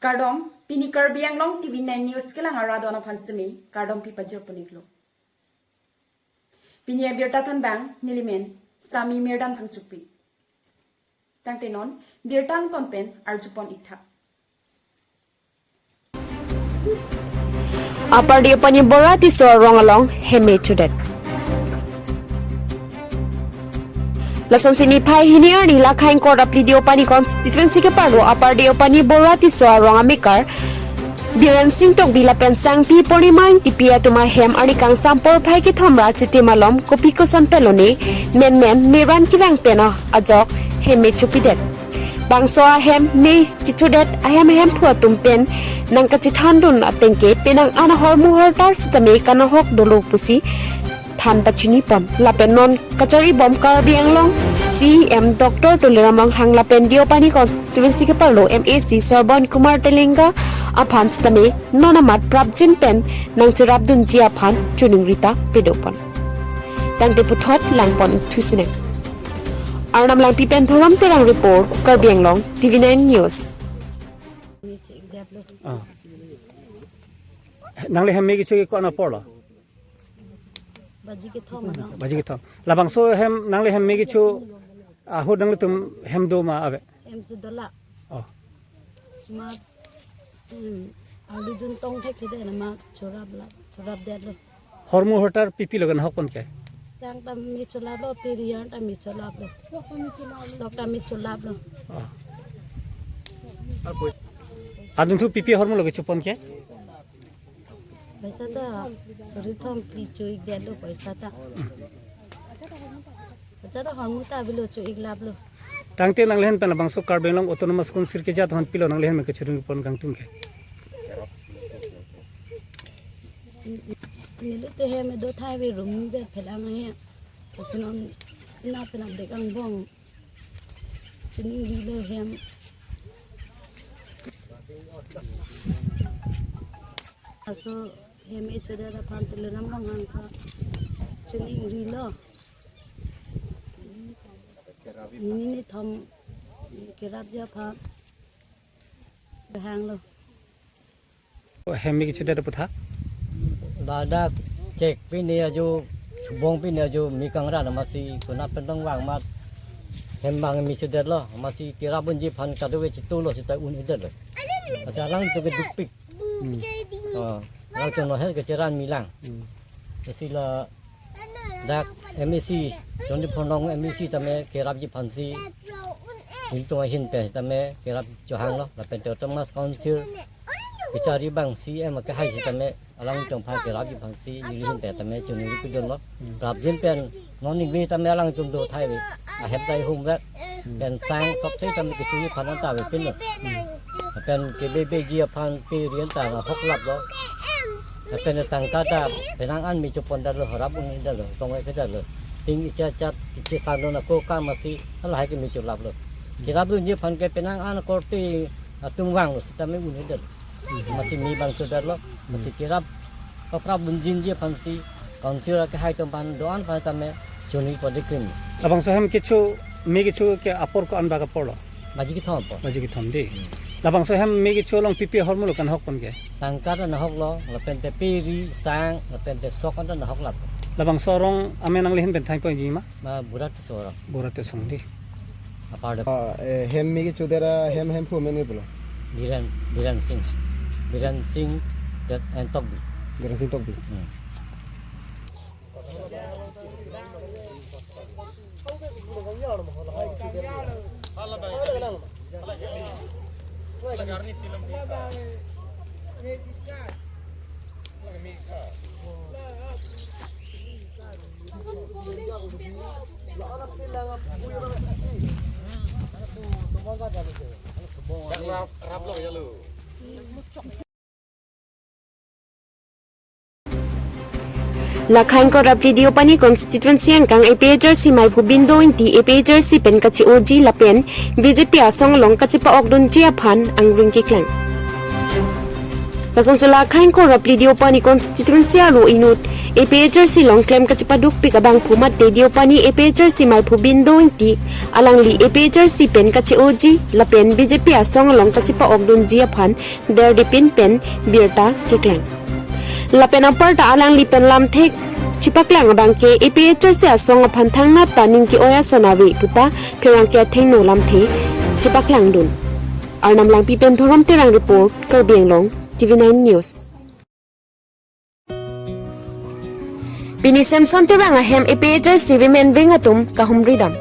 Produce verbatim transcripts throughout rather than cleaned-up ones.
Kardom, pini Karbi Anglong T V nine News kelang arat aphan semi kardom pi pajir puniklo. Pini abirta thanbang nelimen Sami Mirdam Phangchopi. Tangte non birta angton pen arjupon iktha. Upper Deopani Bora Tisso arong along hemme chodet. Lasonsi niphai hini arni Lakha ingkoi rapli Deopani constituency keparlo Upper Deopani Bora Tisso arong amekar Biren Sing Tokbi lapen Sangpi Purnima Ingtipi atum ahem arni kangsam porphai kethom ra chiti malom kopi koson pelone menmen meran kevang pen ajok hemme chopidet. Bangso ahem me kechodet ahem ahemphu atum pen nangkachethandun atengke penang an ahormu hortar sitame kanahok dolo pusi than pachinipon. Lapen non kacharibom Karbi Anglong C E M Doctor Tuliram Ronghang lapen Deopani constituency keparlo M A C Sarbon Kumar Telenga aphan sitame non amat prapjin pen nangcherapdunji aphan choningri ta pedopon. Tangte puthot langpon thusinang. Arnam Langpi pen Thorom Terang report, Karbi Anglong T V nine News. Ah. Nangli hemme kecho ke ko-an aporlo? Baji kethom ano. Baji kethom. Labangso hem nangli hemme kecho ahut nanglitum hem do ma ave? Hem si dola. Oh. Mat, hmm, alu dun tong thek thede na ma chorap la, chorapdetlo. Hormu hortar pipi lo kanahokpon ke? Sang ta me cholaplo, pirian ta me cholaplo. Sok ta me cholaplo. Oh. Adun thu pipi hormu lo kechopon ke? Paisa ta suri thom pli cho-ikdetlo paisa ta. Paisa ta hormu ta avelo cho-iklaplo. Tangte nanglihin pen labangso Karbi Anglong Autonomous Council kejat aphan pilo nanglihin pen kechorongpon kangtung ke? Neli te hem do thai ave, rum ni vet phelang he. Kasi non ina pen abdek angbong. Chiningrilo hem. Laso hem echodet aphan Tuliram Ronghang aphan chiningrilo. Nini nithom kerapji aphan behanglo. Hem me kechodet aphuthak? Ladak chek pine ajo, chubong pine ajo, me kangran amatsi konat pen dong vang amat hem bang me chodetlo, amatsi kerapdunji aphan kadokave chitulo seta un-edetlo. Amatsi alangtum ke dukpik. Hmm. Oh, alangtum no he kecheran milang. Hmm. Amatsi ladak M A C, Chondiphonong M A C tame kerapji aphansi nelitum ahin pen tame kerap chohanglo, lapen te Autonomous Council kechari abang C E M akehai sitame alangtum aphan kerapji aphansi nelihin pen tame choningri pidunlo. Prapjin pen non ningve tame alangtum do thai ave, ahem ta ihum vet. Pen sang sop sei tame kechoji aphan anta avepinlo. Pen kebebeji aphan pirian ta nahoklaplo. Pen tangka ta penang an me chopondetlo, horap un-edetlo, tong-e-kedetlo. Ting icha chat kiche sando na ko ka amatsi lahai ke me cholaplo. Kerapdunji aphan ke penang an korte atum vanglo sitame un-edetlo. Amatsi me bang chodetlo, amatsi kerap paprapdunji aphansi Council akehai atum aphan do-an aphan tame choningri pon dekrim. Labangso hem kecho, me kecho ke apor ko-an bak aporlo? Baji kethom apor. Baji kethom dei. Hmm. Labangso hem me kecho along pipi ahormu lo kanahokpon ke? Tangka ta nahoklo, lapen te piri, sang, lapen te sok anta nahoklap. Labangso arong amen nanglihin pen thanponji ma? Ma Bora Tisso arong. Bora Tisso dei. Apar de. Ah, eh, hem me kechodet ahem hemphu amen ke pulo? Biren, Biren Sing. Biren Sing det en Tokbi. Biren Sing Tokbi. Hmm. Lakha ingkoi rapli Deopani constituency angkang A P H R C maiphu Bindo Ingti A P H R C pen kachi-oji lapen B J P asong along kachipa-okdunji aphan angring keklang. Lasonsi la Khaingkor Rapli Deopani constituency aro inut A P H L C along klem kachepadukpik abangphu mate Deopani A P H L C maiphu Bindo Ingti alangli A P H L C pen kache-oji lapen B J P asong along kachepa-okdunji aphan derdipin pen birta keklang. Lapen aparta alangli pen lamthe chepaklang abangke A P H L C asong aphan thangnat ta ning ke-oi ason ave puta pherangke athengno lamthe chepaklangdun. Arnam Langpi pen Dhorom Terang report, Karbi Anglong, T V nine News. Pini Samson Terang ahem A P H L C Women Wing atum kahumri dam.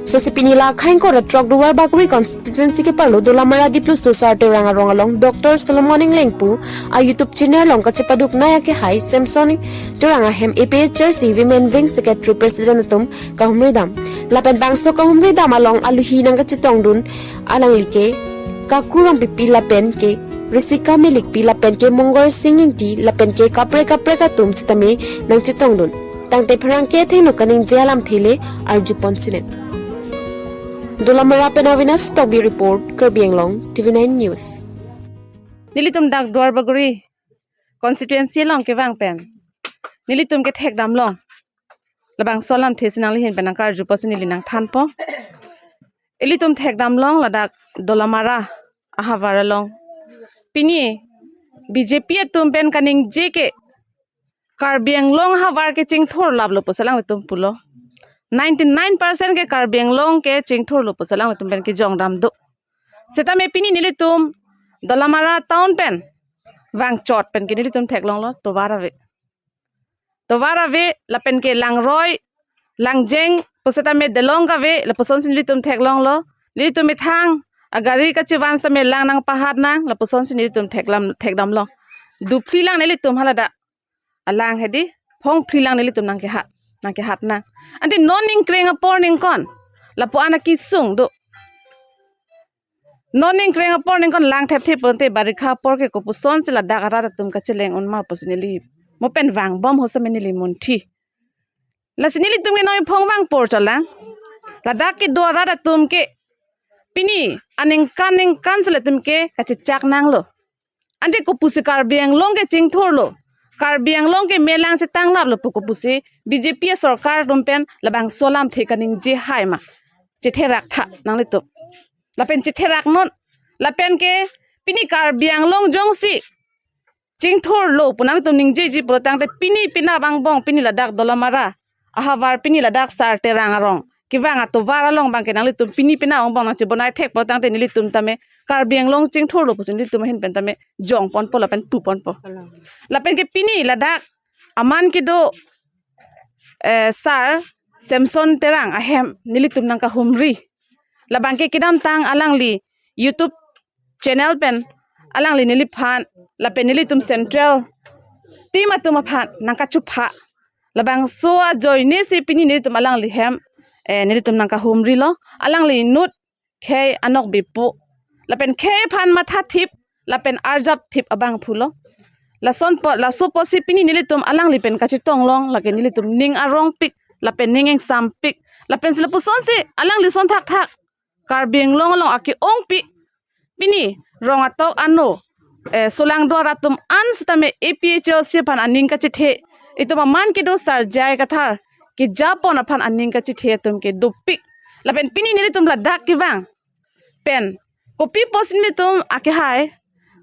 Sosi pini la Khaingkor Throk Duarbagori constituency keparlo Dolamara Diplusu Sar Terang arong along Doctor Solomon Engleng pu a YouTube channel along kachepaduk nai akehai Samson Terang ahem A P H L C Women Wing Secretary President atum kahumri dam. Lapen bangso kahumri dam along aluhi nangkachetongdun alangli ke Kaku Rongpipi lapen ke Risika Milikpi lapen ke Mongol Sing Ingti lapen ke kaprek kaprek atum sitame nangchetongdun. Tangte pherangke athengno kaningje alamthe le arjupon sinem. Dolamara pen Avinash Tokbi report, Karbi Anglong, T V nine News. Nelitum dak Duarbagori constituency along kevang pen nelitum kethek damlong. Labangso alamthe si nangli ahin pen nangkarjupo si neli nangthanpo. Ilitum thek damlong ladak Dolamara ahavar along. Pini B J P atum pen kaningje ke Karbi Anglong ahavar ke chingthur laplo pusi alanglitum pulo. Ninety-nine percent ke Karbi Anglong ke chingthurlo pusi alanglitum pen kejong dam do. Sitame pini nelitum Dolamara town pen vangchot pen ke nelitum theklonglo tovar ave. Tovar ave lapen ke langroi, langjeng, pusitame delong kave, lapusonsi nelitum theklonglo. Nelitum methang agari kachevan sitame lang nangpahat nang, lapusonsi nelitum theklam, thekdamlo. Duphli lang nelitum haladak alang hedi, phongphli lang nelitum nangkehat, nangkehat nang. Ante non ningkreng apor ningkon, lapu-an akesung do. Non ningkreng apor ningkon lang thepthep ponte barikha apor ke kopusonsi ladak arat atum kacheleng unma pusi neli mo pen vangbom ho sitame neli munthi. Lasi nelitum ke noi phong vang por cholang. Ladak kedo arat atum ke pini aningkan ningkan si latum ke kachechak nanglo. Ante kopusi Karbi Anglong ke chingthurlo, Karbi Anglong ke melang chetanglaplo pu kopusi B J P sorkar atum pen labangso alamthe kaningje hai ma? Chetherak tha nanglitum. Lapen chetherak non. Lapen ke pini Karbi Anglong jongsi chingthurlo pu nangtum ningjeji pulo tangte pini penap angbong pini ladak Dolamara ahavar pini ladak Sar Terang arong kevang atovar along abangke nanglitum pini penap angbong nangchebonai thek pulo tangte nelitum tame Karbi Anglong chingthurlo pusi nelitum ahin pen tame jongponpo lapen puponpo. Lapen ke pini ladak aman kedo, eh, Sar Samson Terang ahem nelitum nangkahumri. Labangke kedamtang alangli YouTube channel pen alangli neliphan lapen nelitum central team atum aphan nangkachupha. Labangso ajoine si pini nelitum alangli hem, eh, nelitum nangkahumrilo. Alangli inut khei anok bipu. Lapen khei aphan mathathip lapen arjapthip abangphulo. Lasonpo, laso pusi pini nelitum alangli pen kachetonglong, lake nelitum ning arongpik lapen ning ingsampik. Lapensi lapusonsi alangli son thakthak Karbi Anglong along ake-ongpi. Pini rong atok ano, eh, solangdo arat atum an sitame A P H L C aphan aning kachethe. Itum aman kedo Sar J I Kathar kejapon aphan aning kachethe atum ke dopik. Lapen pini nelitum ladak kevang pen kopi pusi nelitum akehai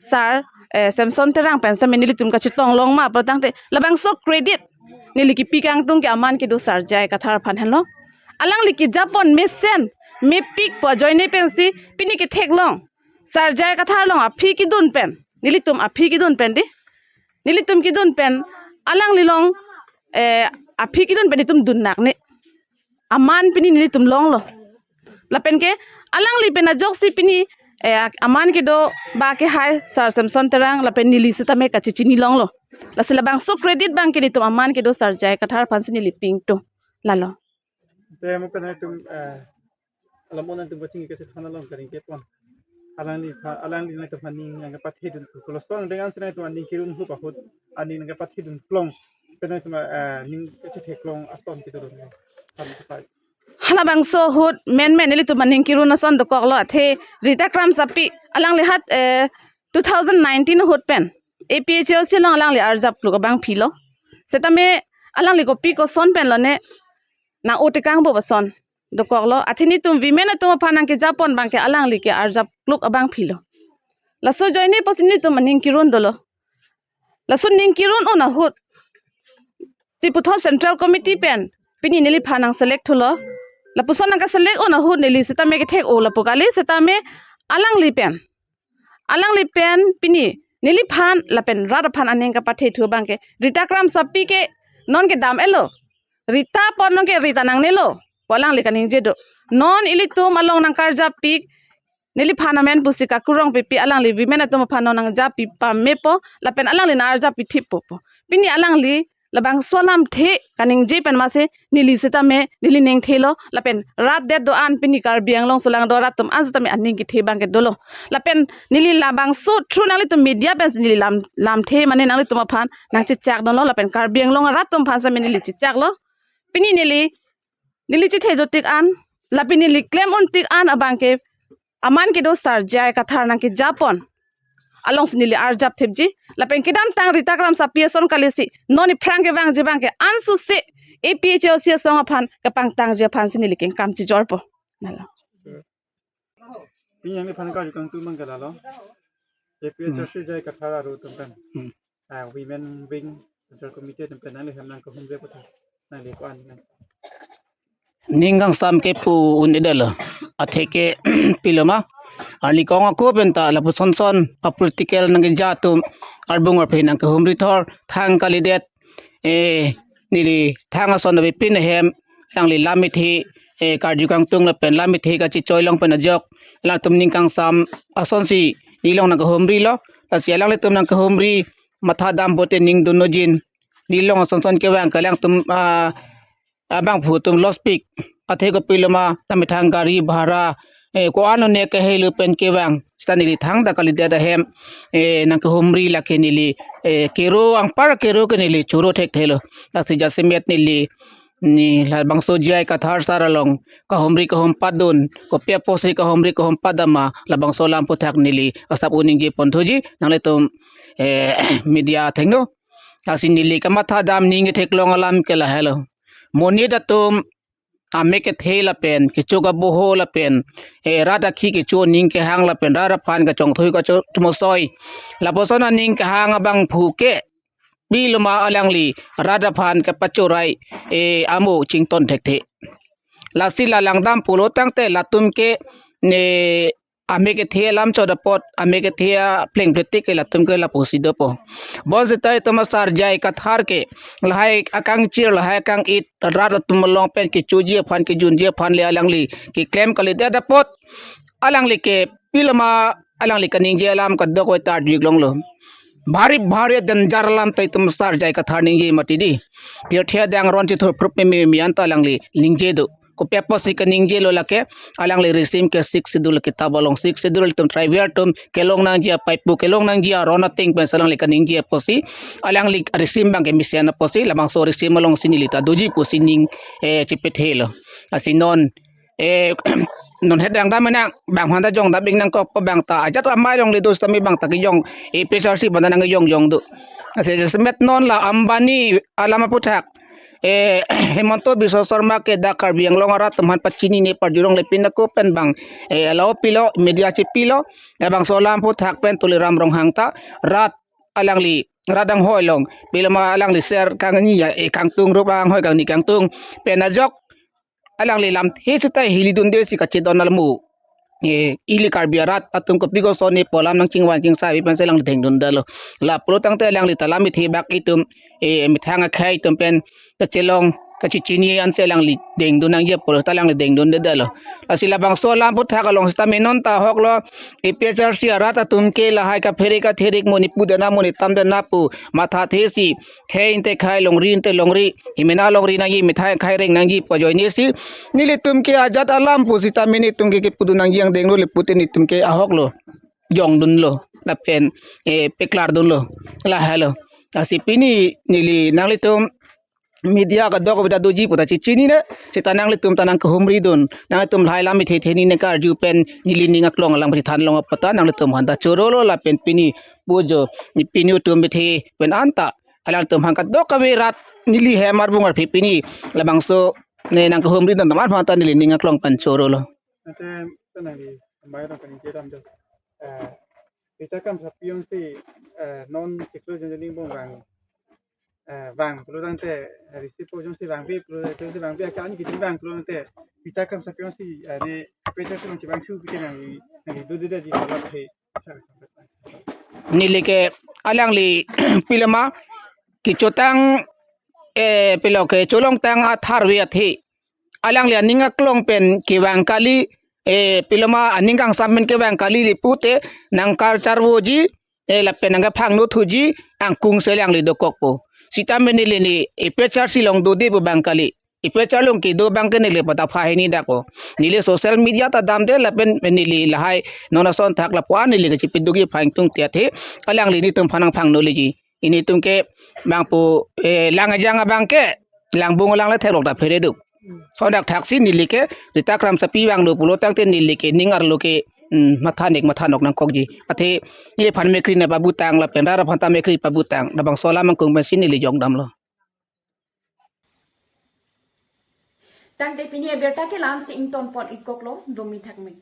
Sar, eh, Samson Terang pen sitame nelitum kachetonglong ma pulo tangte labangso credit neli kipi kangtung ke aman kedo Sar J I Kathar aphan henlo. Alangli kejapon mesen mepik pu ajoine pensi pini ketheklong Sar J I Kathar along aphi kedun pen, nelitum aphi kedun pen di, nelitum kedun pen alangli along, eh, aphi kedun pen itum dun nak ne. Aman pini nelitum longlo. Lapen ke alangli pen ajoksi pini, eh, aman kedo ba akehai Sar Samson Terang lapen neli sitame kachechini longlo. Lasi labangso credit abangke nelitum aman kedo Sar J I Kathar aphansi neli pingtung. Lalo. Te mo pen itum, eh, alam on itum kaching kachethon along karing kepon. Alangli pha-, alangli nangtum aphan ning nangkepathedun pu. Kolosong dengan sina itum aning kirun hup ahut aning nangkepathedun plong. Pen itum, eh, ning kachetheklong ason kedo dun. Than kepai. Halabangso ahut menmen nelitum aning kirun ason dokoklo athe Rita Kramsapi alangli hat, eh, two thousand nineteen ahut pen A P H L C along alangli arjap kluk abangpi lo. Setame alangli kopi koson pen lone nang-o tekang bo ason dokoklo. Athe netum women atum aphan nangkejapon abangke alangli ke arjap kluk abangpi lo. Laso ajoine pusi netum aning kirun dolo. Laso aning kirun un ahut si puthot Central Committee pen pini neliphan nang select thulo. Lapuson nangkeselect un ahut neli setame kethek-o lapu kali, setame alangli pen, alangli pen pini neliphan lapen rat aphan aning kapathe thu abangke Rita Kramsapi ke non kedam-et lo. Rita apot non ke Rita nangne lo pu alangli kaningje do. Non ilitum along nangkarjap pik, neliphan amen pusi kakurong pipi, alangli women atum aphan non nangjapi pamepo lapen alangli nang-arjappi thippo pu. Pini alangli labangso alamthe kaningje pen masi neli setame neli ning thelo lapen rat det do-an pini Karbi Anglong solangdo rat atum an setame aning kethe abangke dolo. Lapen neli labangso through nanglitum media pen neli lam, lamthe mane nanglitum aphan nangchechak dunlo lapen Karbi Anglong rat atum aphan setame neli chechaklo. Pini neli, neli chethe do tik an, lapen neli klem un tik an abangke aman kedo Sar J I Kathar nangkejapon alongsi neli arjap thipji. Lapen kedamtang Rita Kramsapi ason kali si non iphrang kevangji abangke ansose A P H L C asong aphan kepangtangji aphansi neli kengkam chijorpo. Nalo. Pini yang ni phan karju kangtung abangke lalo. A P H L C J I Kathar aru atum pen. Hmm. Ah, Women Wing Central Committee atum pen nangli hem nangkehumri aphuthak nangli ko-an nang. Ning kangsam kepu un-edetlo. Atheke piloma. Arni kong ako penta lapuson son a political nangkeja atum arbung arphe nangkehumri thor thang kalidet. Eh, neli thang ason avepin ahem alangli lam ithe, eh, karju kangtung lapen lam ithe kachechoi along pen ajok alangtum ning kangsam asonsi nelilong nangkehumrilo. Lasi alanglitum nangkehumri matha dam pote ning dun nojin. Nelilong ason son kevang ke alangtum, ah, abangphu atum loss pik. Athe kopiloma tame thang gari bhara, eh, ko-an one kehelo pen kevang. Seta neli thangta kalidet ahem, eh, nangkehumri lake neli, eh, kero anpar kero ke neli choro thekthelo. Lasi jasemet neli, ne labangso J I Kathar sar along kahumri kahumpat dun, kopi apotsi kahumri kahumpat dam ma, labangso alam aphuthak neli asap un ningje ponthuji, nanglitum, eh, media athengno. Lasi neli kamatha dam ning ketheklong alam ke lahelo. Monit atum amek kethe lapen kecho kaboho lapen, eh, rat akhi kecho aning kehang lapen rat aphan kachongthui kachomosoi. Lapuson aning kehang abangphu ke piloma alangli rat aphan kapachorai, eh, amo chington thekthe. Lasi la langdam pulo tangte latum ke ne amek kethe alam chot apot, amek kethe apleng pletik ke latum ke lapusi dopo. Bonseta itum a Sar J I Kathar ke lahai akangchir lahai akang-it rat atum along pen kechoji aphan kejunji aphan le alangli keklem kalidet apot alangli ke piloma alangli kaningje alam kadokave ta arjuklonglo. Bhari bhari danger alam ta itum Sar J I Kathar ningje mati di. Pirthe adang aron chithurphrup meme meme anta alangli ningje do. Kopi apotsi kaningjelo lake, alangli risim ke Sixth Schedule kitab along, Sixth Schedule itum tribal atum kelong nangji apaipo, kelong nangji aron ateng pensi alangli kaningje apotsi, alangli risim abangke mesen apotsi, labangso risim alongsi neli ta doji pusi ning, eh, chepethelo. Lasi non, eh, non het rang dam nang, bang aphan ta jong dam ik nangkok, bang ta ajat amei along le do setame bang ta kejong, eh, A P H L C aphan ta nangkejong jong do. Lasi jasemet non la Ambani alam aphuthak, eh, Himanta Biswa Sarma ke dak Karbi Anglong arat atum aphan pachinine parjurong le pin ako pen bang, eh, alopilo, media chepilo, eh, bangso alam aphuthak pen Tuliram Ronghang ta rat alangli, rat anghoi along, piloma alangli ser kangni ya, eh, kangtung rup anghoi kangni kangtung pen ajok alangli lamthe seta hili dunde si kachedon alamo. Eh, ili Karbi arat atum kopi koson ne pu alam nangchingvan chingsai pensi alangli dengdundetlo. Lapulo tangte alangli ta lam ithe bak itum, eh, methang akhei atum pen kachelong kachechini ansi alangli dengdun nangji pulo ta alangli dengdundetlo. Lasi labangso alam aphuthak along setame non ta ahoklo, A P H L C arat atum ke lahai kaphere katherik mo ne pu dana mo ne tam dana pu mathathe si, khei ante khei, longri ante longri, hemena longri nangji, methang akhei reng nangji pu ajoine si nelitum ke ajat alam pu setame netum ke kepudun nangji angdenglo le pute netum ke ahoklo, jongdunlo lapen, eh, peklardunlo, lahelo. Lasi pini neli nanglitum media kadokave ta doji pu ta chechinine, seta nanglitum ta nangkehumridun, nanglitum lahai lam ithe the neli nangkarju pen neli ning aklong alang pachethan long apot ta nanglitum aphan ta chorolo lapen pini pujo, pini utum ithe pen anta alangtum aphan kadokave rat neli hem arbung arphi pini labangso ne nangkehumridun atum aphan ta neli ning aklong pen chorolo. Ante, ante nangli ambai rong kaning kedam jo. Eh, Rita Kramsapi jongsi, eh, non chiklo jong jong ning bong vang, eh, vang pulo tangte, eh, risi po jongsi vangve pulo tangte, jongsi vangve akan kiti vang pulo tangte, Rita Kramsapi jongsi, eh, ne peter si vang si vang su pike nangli, nangli dodede ji pulo tangte. Neli ke alangli pilema kechotang, eh, pilo ke cholongtang atharve athe alangli aning aklong pen kevang kali, eh, pilema aning kangsam pen kevang kali le pute nangkarcharvoji, eh, lapen nangkephangno thuji angkung si alangli dokokpo. Sitame neli ne epechar si long dode pu abang kali. Epechar along kedo abang ke neli pata phahini dakpo. Neli social media ta damde lapen neli lahai non ason thak lapu-an neli kachipidunji phang tung tiat he alangli nelitum aphan nangphangno leji. Nelitum ke bangpo, eh, lang ajang abang ke langbung alang le theklok ta phereduk. Sondak thaksi neli ke Rita Kramsapi vanglo pulo tangte neli ke ning arlo ke, hmm, mathanik mathanok nangkokji. Athe neli aphan mekri ne pabutang lapen rat aphan ta mekri pabutang. Labangso alam angkung pensi neli jokdamlo. Tangte pini abirta ke la-ansi ingtonpon-ikoklo, domi thakmi.